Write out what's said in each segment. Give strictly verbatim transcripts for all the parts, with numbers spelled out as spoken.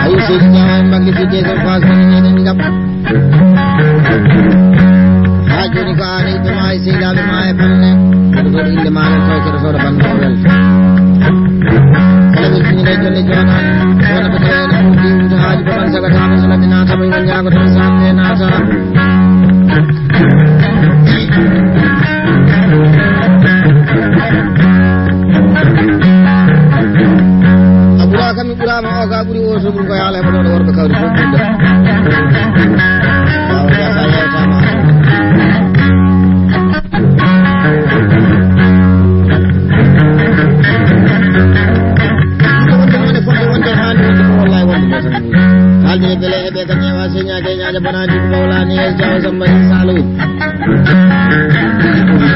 Ayi, seydi Jawaan Bangi, seydi Jawaan Faas, Bangi, Jawaan Faas. Haa jooni ko aan e ɓe maa e seydaaɓe maa e bannde. Ko ɗo innde maa ɗon taw keɗotooɗo bannde o welta. Kala min tini ɗo jonde jooɗaade. Wona ko taweede ɗum ɗi wuto haaji ko tan saga taama so ladde naata mo ngon ñaago tan saamne naata. A ɓuraa kam mi ɓuraama o ka ɓuri o soɓru ko yaala heɓa ɗoɗo worɓe kawri fof ɗum ɗo. Waaw, ya sa yewtama. Ɗum ko wonde noone fodde wonde haani wonde ko wallahi wonde ɗo tan. Haalde e bele e ɓe ka ñeewa señaade e ñaaƴa banaandi ko bawlaani e jawa samba e saalowi.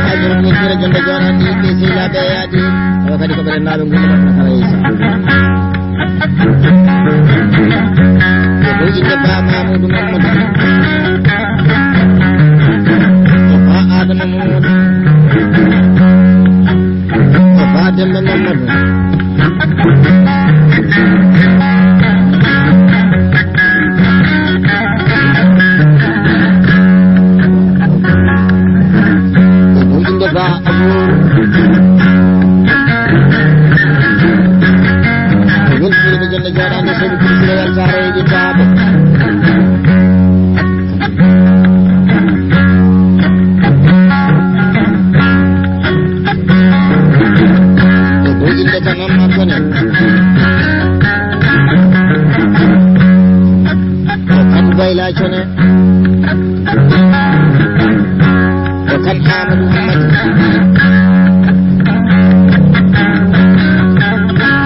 Ay, jooni min kira jonde jooɗaande yimɓe sehilaaɓe e yaade. Tawa kadi ko ɓe rennaaɓe ngurndan kala yeeso. Ko ɗo innde Ba Mamadou Mamadou. Ko Ba Adama Mamadou. Ko Ba Demba Mamadou. Ko ɗum innde Ba Abu. Ko weltiiɓe jonde jooɗaande seydi Kursila weltaare e ƴettaade. Ko ɗum innde ka Mamma Kone. Ko kan Bayla Cone. Ko kan Amadou Amadou.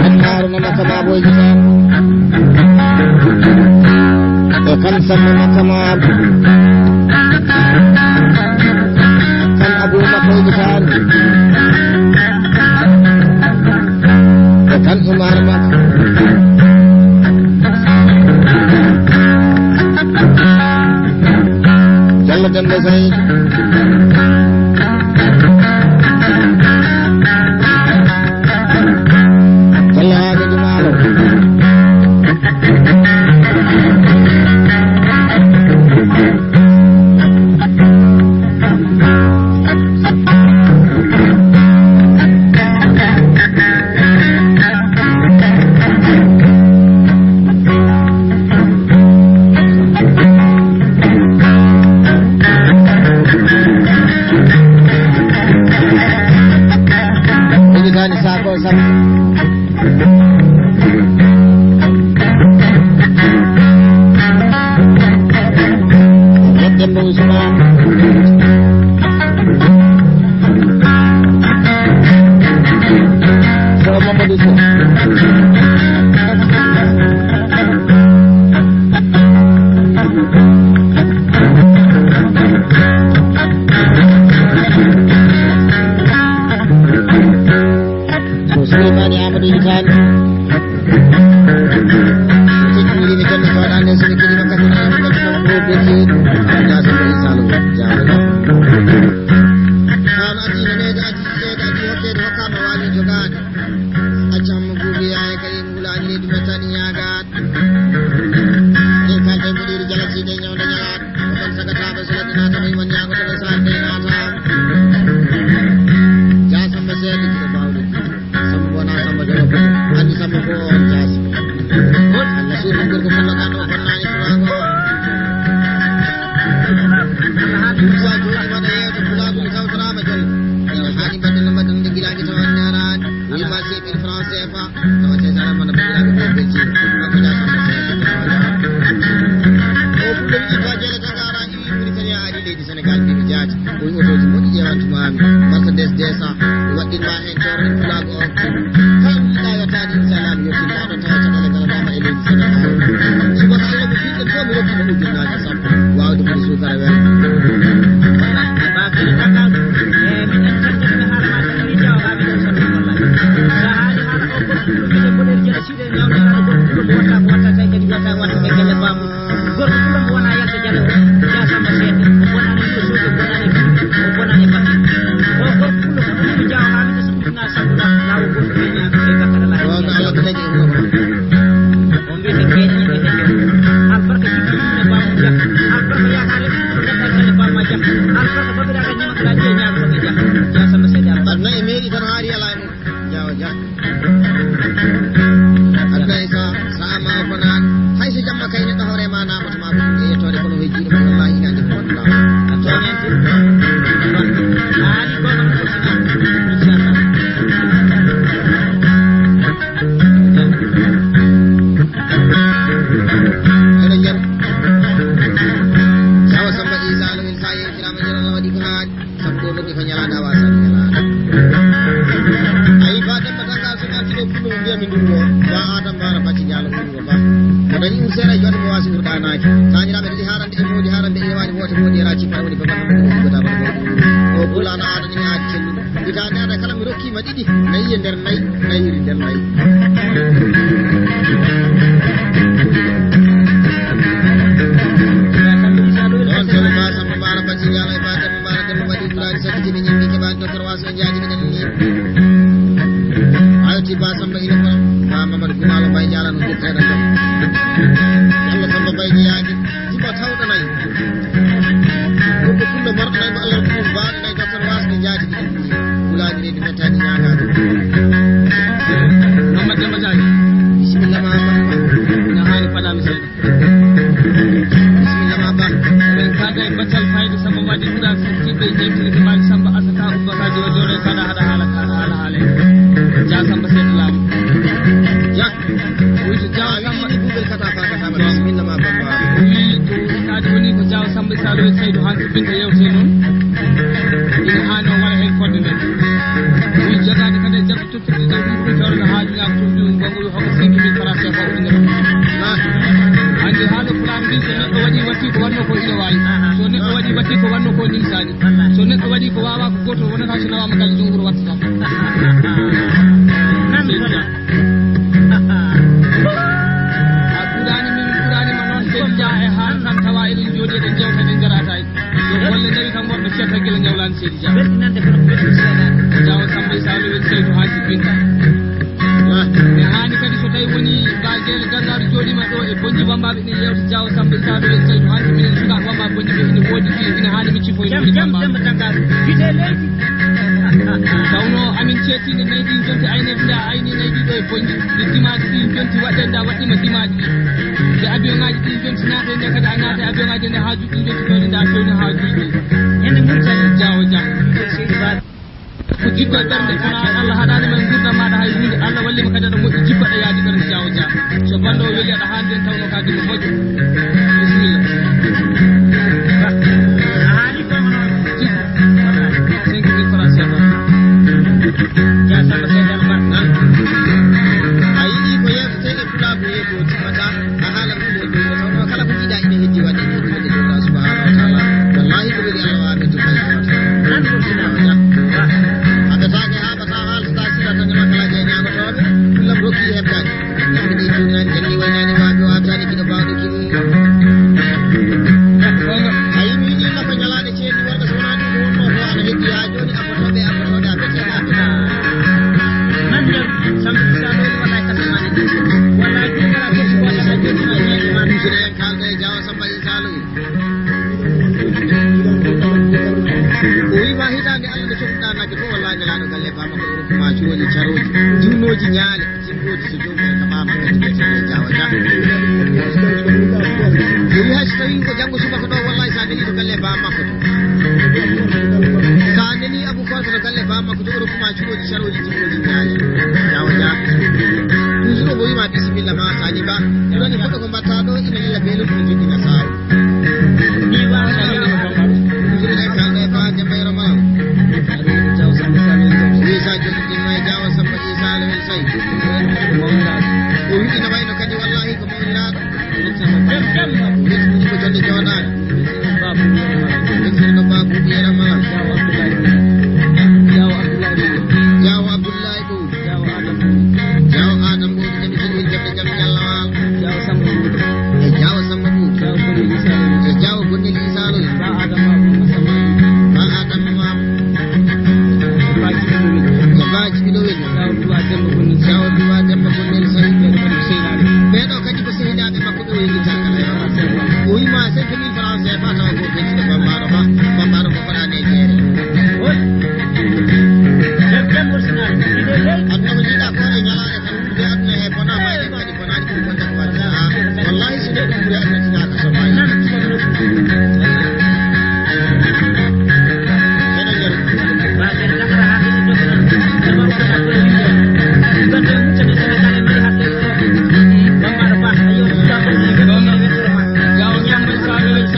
Kan Haruna Makama Boy Gitan. Ko kan Samba Makama. Kan Abu Makoy Gitan. Ko kan Umar Mak. Jallo Demba Sey. Jallo Hamidou Malo. Woni tani sako sam. Demba Ousmane. Sow Mamadou Sow. Ko Souleymane Amadou Yitani. Sikkuliimi jonne fawɗaande so mi kiliima kasinaani ko ko ko beti. Daa so mi salo jaawla. An ati ne ne ati ne ati hokke hokkaama waawi jogaade. Accam mo guubi yaay kadi ngulaani leydi mettani ñaagaade. Ɗen kalde mbiɗiri jalasiide ñawde ñalaat. Ko ɗon sagataaɓe so ladde naata, ɓe woni yaago to ɓe saan ɓe naata. Jaa Samba Seede, jiɗo baawɗo jiɗo. Samba wona Samba Jolof. Anndi Samba ko on jaasi. Allah suuɗi gorko Samba ganndo o bonnaani pulaago. Ɗum sa jooni waɗa yeeso pulaago mi tawtoraama jol. Ina haani mbaɗde no mbaɗɗen nde gilaaji tawa neeraani. Wima seeɓi français fa. Tawa César Amana Bakiraaɓe ɓe Belgique, Abdullah Samba Seck, Jawaja. O pullo wiɗi ko Jele Tangara, iwi Mauritanie, ari leydi Sénégal, mbiɗo jaati. O wi otooji moƴƴi ƴeewantu maami, Mercedes deux cents, mi waɗɗin ma heen toon, en pulaago on. Kala ɗo yiɗa yottaade, inchallah, mi yottin ma ɗo tawa caɗeele ngalanaama e leydi Sénégal. Subaka Allah, mi fiɗɗo to, mi rokki mo ujunnaaji sappo, waawde mbaɗi suukara wel. Walla, e baafeele Tangara, e min en tan jogii haala ma tan, mi jawa ma, mi ɗon sonno, wallaahi. Sa haali haala o gorko ɓurɗo kadi boɗeeri jole siide, ñawnde haala gorko ɓurɗo ko watta, ko watta, tawi kadi watta, watta ɓe gelle baabu. Gorko Seeɗa e jooɗo mo waasi ɓurɗa naaki. Taaniraaɓe ɗiɗi haarande e moodi haarande e yewaani woote moodi e raaci fay woni babaɗo ɗum ɗum gota baɗa ɗum. O ɓulaano aada ɗum aadi celluɗo. Hitaande aada kala mi rokkiima ɗiɗi, nayi e nder nayi, nayiri nder nayi. On tawi Ba Samba Mara Bati Yala e Ba Demba Mara Demba waɗi Ibrahima Sadi Jibi Ñimbi Keɓaani Docteur Waso Jaaji Ɓiɗen Ñimbi. Ayo ti Ba Samba ina kono Ba Mamadou Gumalo Bay Jala no Jokka e Rajab. Yalla Samba Bay Jaaji. Jiba tawɗo nayi. Ko ko fullo marɗo nayi mo Allah ko baaɗo nayi Docteur Waso Jaaji Ɓiɗen Ñimbi. Wulaani reedu mettaani ñaagaaka. Mamadou Demba Jaaji. Bisimilla ma Ba. Na haali fadaami seeɗa. Bisimilla ma Ba. Min kaada e batal fayda sabu mbaɗi ɓura firtiɓe jentini ko mbaɗi Samba Asata Ubbaka Jojo ɗo kada haɗa haala haala haala. Ja Samba seeɗa laamu. Ja. Wuyto Jaw Samba. Buubel kata fata kama. Bisimilla ma Ba. Wi ko kaadi woni ko Jaw Samba Salo Seydou Hansi Binta yewte noon. Ina haano waɗa heen fodde nde. Wi jagaade kadi e jaɓɓe. Tottude ɗo ɗum ɗum tawde haaju ñaam ɗum ɗum gonga yo hokka cinq mille francs C F A ɗum ɗum. Anndi haala pulaar mbi so neɗɗo waɗi watti ko wanno ko ina waawi. So neɗɗo waɗi watti ko wanno ko nimsaani. So neɗɗo waɗi ko waawaa ko gooto wonata so nawaama galle ɗum wuro wattata. Nan wona. A ɓuraani min ɓuraani ma noon Seydi Dia e haa tan tawa eɗen jooɗi eɗen jewta eɗen ngarata e. Yo golle ndewi kam wonɓe ceerta gila ñawlaani Seydi Dia. Weltinande kono ko weltin seeɗa. Jaawo Samba Issa Lo welti Seydu Haaji Binta. E haani kadi so tawi woni Ba Jeele Gangaaru jooɗiima ɗo e Bonji Wambaaɓe ɗin yewta Jaawo Samba Issa Lo welti Seydu Haaji minen suka Wamba Bonji ɓe ina woodi ɗi ina haani mi cifoy. Jam jam Demba Gangaaru. Gite leydi. Tawno amin ceettiinde nayi ɗin jonti ayneede nda ayni nayi ɗi ɗo e Bonji. Ɗi dimaaji ɗin jonti waɗɗen nda waɗɗiima dimaaji ɗi. Nde avion ŋaaji ɗin jonti naate nde kadi a naate avion ŋaaji nde haaju Ɗum ƴetti ɗo ɗi ndaa fewni haa juuɗe. Ñande mum tan. Jaawo Jah. Seydi Ba. Ko jikko e ɓernde kono Allah haɗaani men ngurdam maaɗa hay huunde. Allah walli ma kadi aɗa moƴƴi jikko aɗa yaadi ɓernde Jaawo Jah. So banndo o weli aɗa haandi en tawno ka debbo moƴƴo. Bisimilla. A haali ko hono jikko. Cinq mille francs C F A. Jah Samba Seydi Albar. A yiɗi ko yeewtete e pulaagu he ko timmata. A haala ɗum e ɗum, kono kala ko jiiɗa ina heddi waɗde e ɗum e ɗum Allah subhanahu wa taala. Wallahi ko weli Allah wa amin tuma ya wata. Nan ko sina wata. Abetake ha bata hal sta sila tan ma kala je nyago tobe. Lam roki hebdani. Ngam ɗi tunan jandi waynani ma ko abtani kido bawdo kini. Ayi mi ni ma ko nyalade cendi warga sonani ko wonno ko ana heddi ha joni. Nan nder samedi sa ɗo wallahi kasa mani ɗi wallahi ɗum wala ko wala sa joni ma yiyani ma ɗum sene en kalda e jawa samba isalo. O wi ma hitande allah nde cohluɗa nagge fof wallahi nelaɗo galle bama ko europe ma cuwoji caroji diwnoji ñaale. Jimboji so jomum en kaɓama kadi ɓe sene jawa jam. Yo wi hay so tawi ko janggo subaka ɗo wallahi sa neli to galle ba makko to. Sa neli abou kol ko to galle ba makko to oɗo kuma cuɗoji saroji jimboji ñaali. Jawa jam. Toujours o wima bisimilla ma sani ba. Ɗoni foto ko mbatta ɗo ina lilla belo ko jiddi nasaru. Ni wa na ni ko ba. Toujours e kalde ba de bayro ma. Jawa samba sani. Wi sa jiddi ma jawa samba. Isa Alawel Sey. O wiɗi no wayno kadi wallahi ko mawniraaɗo. Jam jam. Ko jonde jooɗaani. Ko baabu ɓiyere mala. Jaawo Abdoulaye Bow. Jaawo Adam Bow. Jaawo Adam Bow. Jaawo Adam Bow. Jam jam jam jam jam jam. Jaawo Samba Bow. E Jaawo Samba Bow. Jaawo Bow. E Jaawo Bonnel Isa Lo. Ba Adam Bow. Ba Adam Bow. Baaji ɓe ɗo weli. Ko baaji ɓe ɗo weli. Jawo duwa Demba Gonnel. Jawo duwa Demba Gonnel Sey. Ɓeɗo kadi ko sehilaaɓe. Ɓeɗo kadi ko sehilaaɓe makko ɓe o yeli tan kala. O wima cinq mille francs C F A tawa ko ɓe ɗiɗo bambaɗo ba. Bambaɗo ko faɗa nde jeere. Aduna ko jiiɗa ko e ñalaɗe tan. Nde aduna he bona ma en kadi. Kono aɗa ɓuri wonde ko waɗde. Ah, wallahi, so neɗɗo ɓuri aɗa tinaaka so maayi. Eɗen jari. Jawo ñamɓe saabe.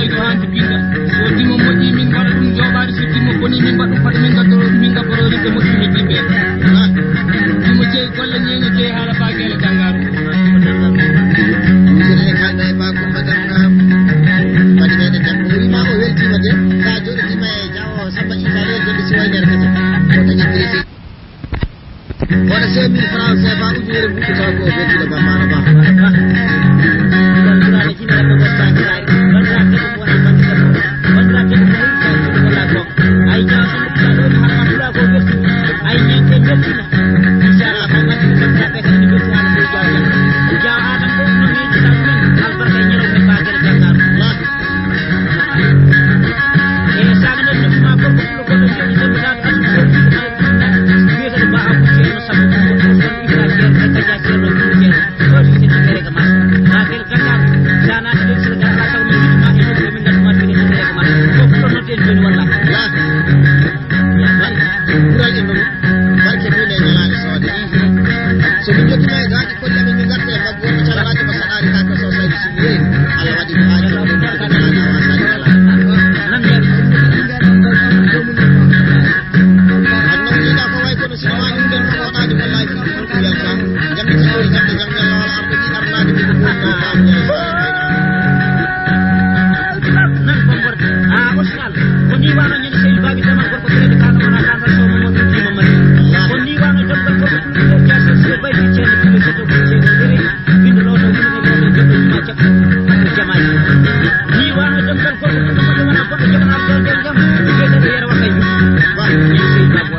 Cinq mille francs C F A, ujunere buuɗi taw ko o weltiɗo Bammaano Ba. Bandiraɓe, jinere ko Gosta Giraari. Bandiraɓe ko wona bandiraɓe. Bandiraɓe ko wona bandiraɓe. Ay, jaw tan ko ɗo Muhammad Pula ko welti. Ay, ñen ko weltina. Inchallah, ko welti ko tabe ko ni ko wona ko jaw. Jaw Adam ko no mi ta men albarka ñero ko ba gel Dakar. E saga no ma ko ko ko joni ko ta. Ɓural en ɗum, barke mum e ñalaande soode. So min njottima e gaaji kolle amen, min ngarta e mbaggu wonɓe caggalaaji mo saɗaani ka ko sosayɓe summiren. Allah waɗi ko haaji ko ɗum ko ñalaande a wasaani ñalaande. Aduna ko yiɗa ko way kono sino waani ɗum ɗon ko waɗaade wallahi. Nan ko ngorko. Ah, Oscar, ko ni wano ñande sey babi dama gorko ɓe de kano wona kano so mo mo tima mari. Ko ni wano debbo gorko ɓe de jasa so bay fi cene ɓe so to ko cene ɓe. Bindo lo to bindo lo to bindo ma cap. Jamaji. Ni wano debbo gorko ɓe de wona ko jama'a ko jam. Ɓe de yara wasa yu. Wa ni sey babi.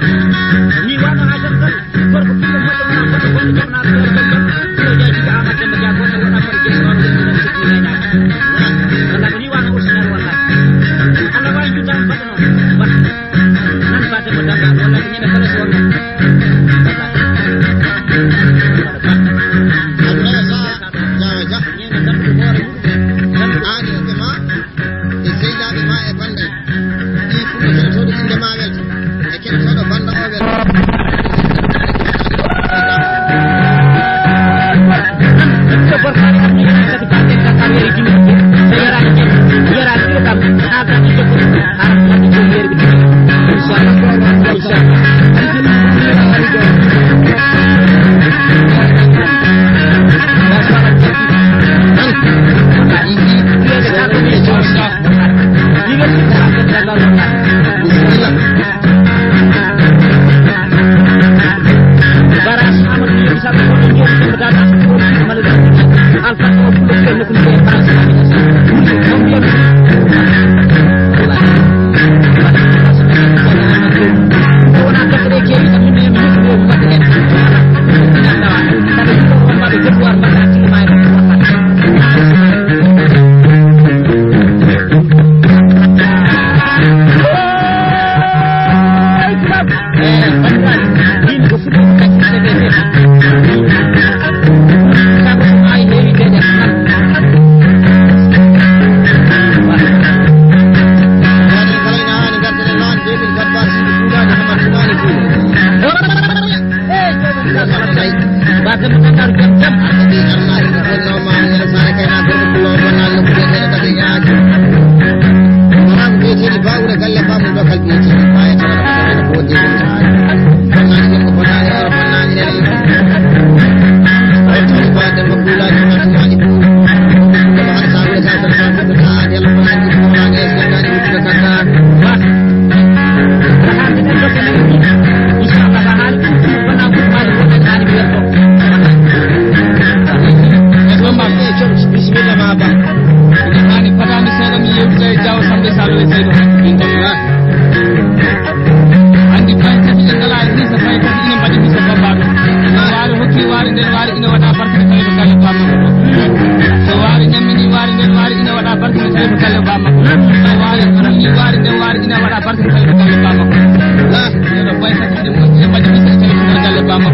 Ni wano ha debbo gorko ɓiɗɗo moƴƴo wona goɗɗo goɗɗo jomnaaɗo ɗo goɗɗo ɗo jaaji ko Amadou Demba Dia goɗɗo wona koɗo jeeso wano ɗum ɗum sikki renaka. Walla ko ni wano original walla. Allah wawi juddam baɗa noon. Baɗa. Nan ba Demba Danga walla ko ñande kala so wonno. Walla. Walla ba. Abdoulaye Sa, Jawa Dia. Ñande tan ko hoore mum. Tan ko aani ɓe ma. E seydaaɓe ma e bannde. Ɗi fuɗɗotooɗo innde ma welto. E keɗotooɗo bannda o welto. Bisimilla ma ba. Ina haani fataani seeɗa mi yewtida e Jaawo Sambe Salo e Seydo. Min tawi. Anndi fay kadi en ngalaa e misa, fay kadi ina mbaɗi misa babbaaɗo. So waare hokki waare nden waare ina waɗa barke tawi ko galle bamma. So waare ñammini waare nden waare ina waɗa barke tawi ko galle bamma. So waare ñammini waare nden waare ina waɗa barke tawi ko galle bamma. Ina fay kadi ina mbaɗi misa tawi ko galle bamma.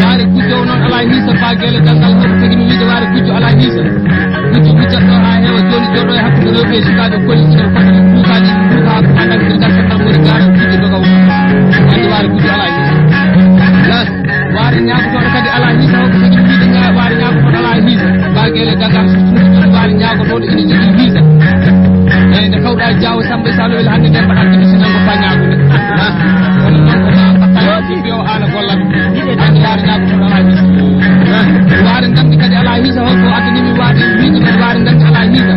Waare gujjo o noon alaa hisa ba gele danngal hoto tagi mi wiide waare gujjo alaa hisa. Gujjo gujjat ɗo haa heewa jooni jooɗo e hakkunde rewɓe e sukaaɓe koli ina foti ɗum duukaaji ɗum duuka haa ko anndal ɗum ngal sannal woni gaaral gujjo doga woni. Wonde waare gujjo alaa hisa. Waare ñaagotooɗo kadi alaa hisa hoto tagi mi wiide ñaa- waare ñaagotooɗo alaa hisa. Ba gele danngal so suuɗi waare ñaagotooɗo ina jogii hisa. Eyi nde kawɗa Jaawo Sambe Salo weli hannde nden mbaɗa ɗum sinango fa ñaagude. Kono noon ko ma mbaɗa yo ɗi mbiyo haala gollal. Anndi waare ñaago toon alaa hiisa. Waare ndamndi kadi alaa hiisa holko addani mi waade wiide men waare ndamndi alaa hiisa.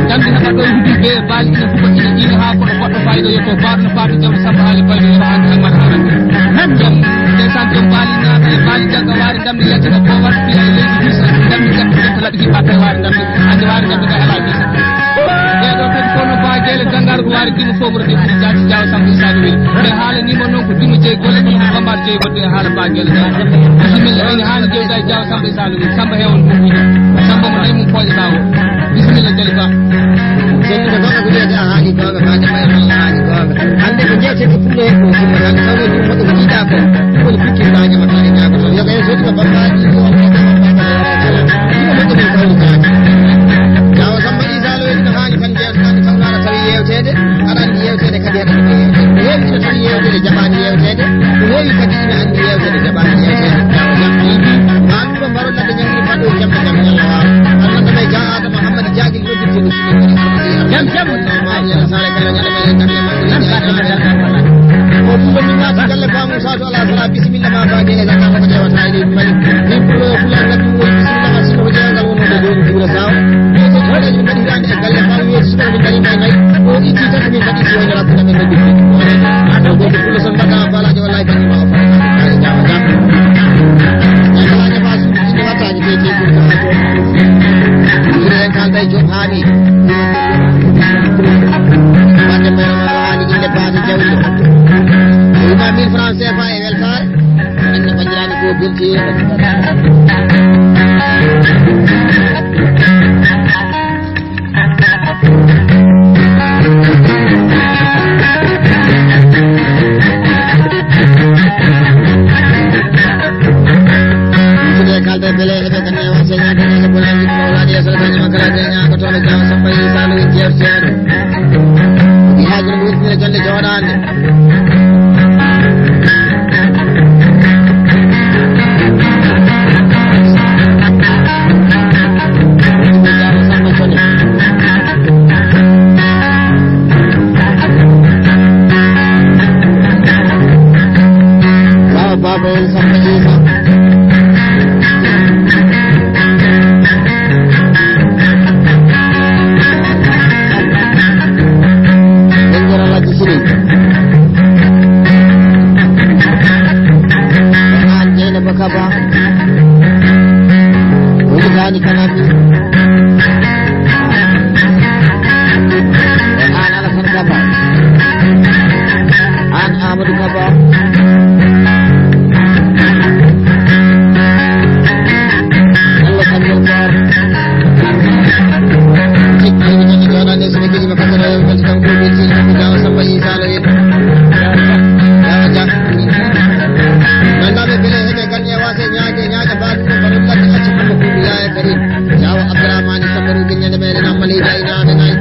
Ndamndi heɓa ɗo hudu be baali ina huɓa ina ina haa kono goɗɗo faa Yo ko baarno baarno jawdi Samba Haali Balde yo haa Amar Haarande. Jom, ndeysaan, jom baali naata e baali jagga waare ndamdi yaltina ko war fiya e leydi Duusa ndamdi jagga jagga laɓi hiɓɓa tawi waare ndamdi. Ande waare ndamdi kay alaa Duusa. Ɓee ɗoo kadi ko no Ba Geele Dangar ko waare dimo fof mo rodi foti jaati Jaaw Samba Issa Duwel. Ɓe haala nimo noon ko dimo jeyi golle kono ko Bambaɗo jeyi wadde e haala Ba Geele Dangar. Bisimilla, ene haala jewta e Jaaw Samba Issa Duwel. Samba heewon ɗum wiide. Samba mo nayi mum pooƴata o. Bisimilla, Jali Ba. Seeɗa ko goɗɗo ko wiyata a haali goonga, ma jam e Allah a haali goonga. Hannde ko jeetee ko fullo e ko summa tan, tawno ɗum moƴƴo ko jiiɗa ko. Ɗum woni pikkiri ma jam a tawi ñaago toon. Yo ɓe sodi ko bambaaji, ko on ko bambaaji, ko on ko bambaaji. Ɗum moƴƴo min kawri kaaji. Jaawo Samba Isa Lo en no haali tan jeeto tan, taw naata tawi yeewteede, aɗa anndi yeewteede kadi aɗa anndi yeewteede. Ko heewi ina tawi yeewteede jaɓaani yeewteede, ko heewi kadi ina anndi yeewteede jaɓaani yeewteede. Jaawo jam. Maa ɗum ɗo mbaɗo ladde ñamri mbaɗo jam e jam ñalla waawa. Alnanda ɓe jaa Adama Hammadi Jaagil. Jam, jam. Jam, jam. Ko ɗum woni naati galle Ba Moussa to Alah Sala, bisimilla ma Ba Gele Zaka ko ƴeewata e leydi Mali. Min ko yo fulan ngaddu woni bisimilla ma sino ko ƴeewgal woni ɗo joni Jibril Saw. Ko so jooɗe min mbaɗi hiraande e galle Ba Moussa sino min mbaɗi may may. O itti tan min mbaɗi si woni rabbude min mbaɗi. Aɗo goto fulo son mbaɗa balajo wallahi bani ma o fa. Jam, jam. Jam, jam. Ɓe kalda e Joom Haami. Wadde mbeno no haali inde Baasi Jawle. Ɗum ma mille francs C F A e weltaare. Ande banndiraaɓe ko belti. Ɗum ko ɗe kalda bele heɓe kadi e wasa ñaade ñaade bolaji ko wawlaade yeeso kadi ma kala de ñaago toon e jaw samba yi salo e jeer seeɗa. Ɗi haajino ɗum wittinira jonde jooɗaande. Baaba, baaba en Samba Isa. Ɓe ngara Alhaji Sirif. An Jeynaba Kaba. Woni Gani Kanafi. An Alassane Kaba. An Amadou Kaba. Allah Samuel Ba. Jikki mi jikki jona ne sene gidi ma kasara yo kanti kan ko mi jikki ko jawa samba yi sala yi. Ya ja. Nanda be bele hebe kan ya wase nyaage nyaage ba ko ko ladde acci ko ko ya Karim. Jawa Abdurrahman Samaru bin nyande mele na mali dai na be ngai.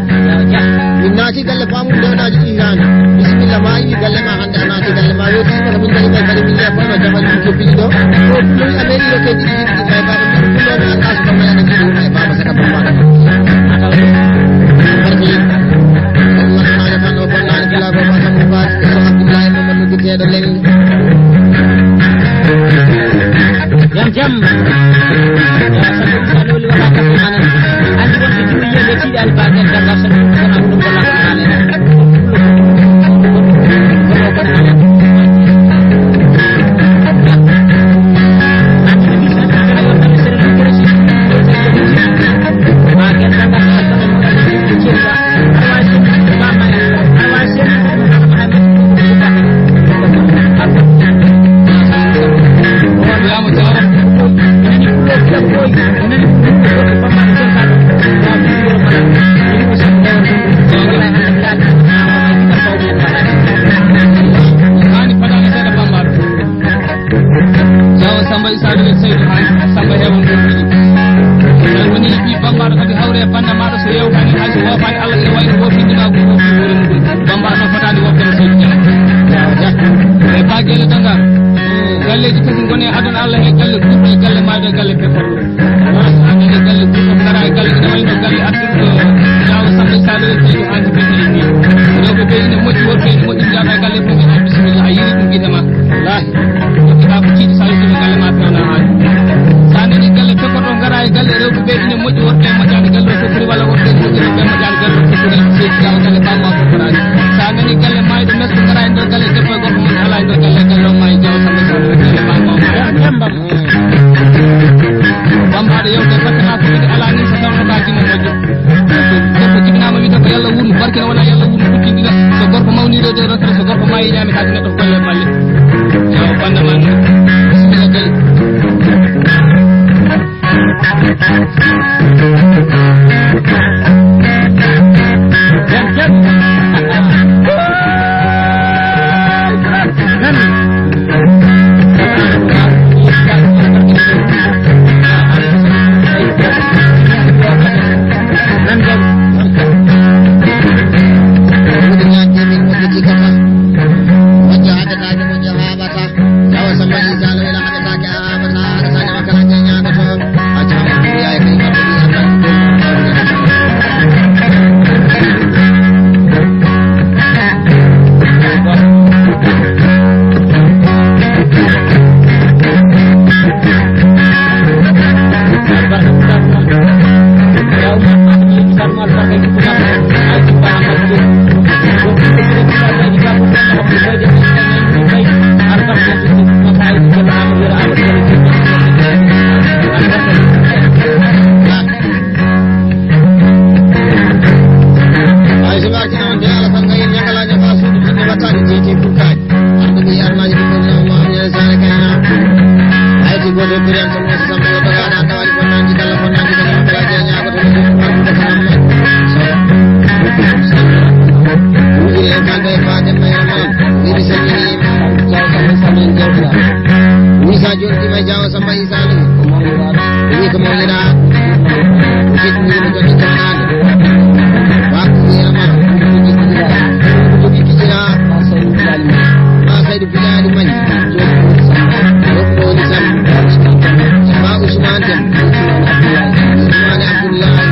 Min naati galle Baamu Ndewnaji Iran. Bisimilla ma yi galle ma hande a naati galle ma weeti ko min dari kadi min jeeya kono jamal min ko bili do. Ko dum ameri ro ke didi didi may ba ko dum do na asu ko may na didi may ba ba saka ba ba. Barki. Allah na ya kan o bonna ni kala ko ba kan ba ko Abdullahi mo mo bitedo lengi. Jam jam. Ya, salo, salo, wala ka mana. Andi won ko juri yele ti dal ba den daga salo, wala ko wala ko mana. Hani fadani seeɗa Bambaɗo. Jawo Samba Issa Diouf Seydou Haali Samba heewon ɗum ɗiɗi. Sen woni ɓi Bambaɗo kadi hawre e banda maɗa so yewtani hay so wofani Allah ina wayno wofindima ko wofi hoore muɗum. Bambaɗo noon fotani wofde no Seydou Diallo. Jawo Dia. E Ba Guéle Dangar. Galleji tati goni e aduna Allah he galle gurɗo e galle mayɗo e galle pepporɗo. Hannde galle Gouye Gui, ngara e galle ina wayno galle artirɗo Diaw Samba Saloye Diido Anti Bete en ni. Rewɓe ɓe ina moƴƴi, worɓe ina moƴƴi, njaada e galle fof, ɓe bisimilla, a yiɗi ɗum gite ma. Wallaahi. Ko ɗiɗa ko tiiɗi, so a yettiima galle ma, fewna haaju. So a nani galle pepporɗo, ngara e galle rewɓe ɓe ina moƴƴi, worɓe moƴƴaani galle o fof, walla worɓe moƴƴi, rewɓe moƴƴaani galle o fof, seydi Diaw galle bamma ko fotaani. So a nani galle Kene wona yalla wuro kuccinɗina. So gorko mawni reede rentre, so gorko maayi ñaami kadi neɗɗo ko golle e balle. Yo banda man. Bismillah kay. Ay, so warti noon, de ala tan ngayen ñagala ñaga suudu jinne wattaani jeyti kurkaaji. Arɗo ɓe arnaaji ɗum ɗon ñaw ma ñaw saare kayna. Ay, ti gooto e kuri an tan mo so sambo yo doga ɗa dawali bonnanji kala bonnanji kala kala je ñaago to mo arɗo kanam. Wujiri en kan ɗo e faaden mayre mon. Wiɗi salmini ma. Jaw salmini salmini jawta. Wisa joldi ma jaw samba isa. Wii ko mawniraa, o teddinii mo jonnde jamaanaade. Waɗ ko wiyata ma, ko jogi hijira, ko jogi hijira. Ma Saydu Bilaali Mañi, ɗum woni Sam, ɗum woni Sam. Ma Usmaan Dem, Usmaane Abdullaahi,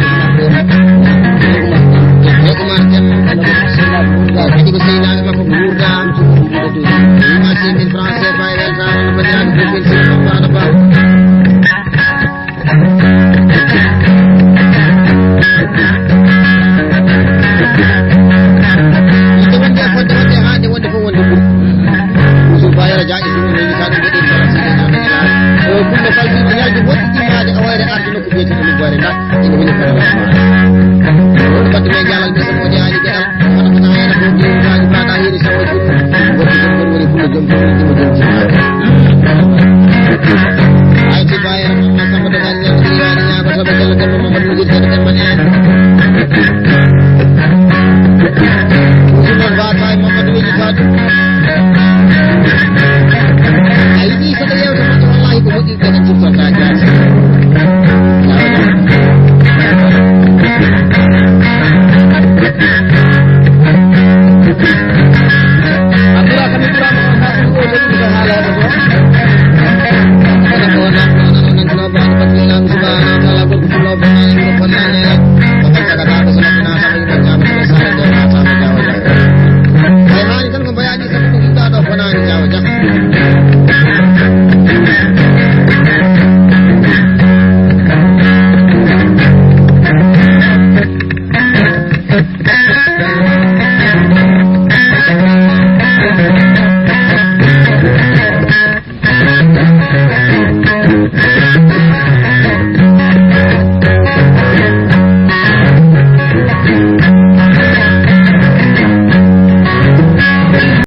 e Umar Dem, kadi ko seynaaɓe makko ko wuurda. Ma six mille francs C F A e weltaare, no banndiraaɓe fulɓe, sino ɗum ɗaano ba.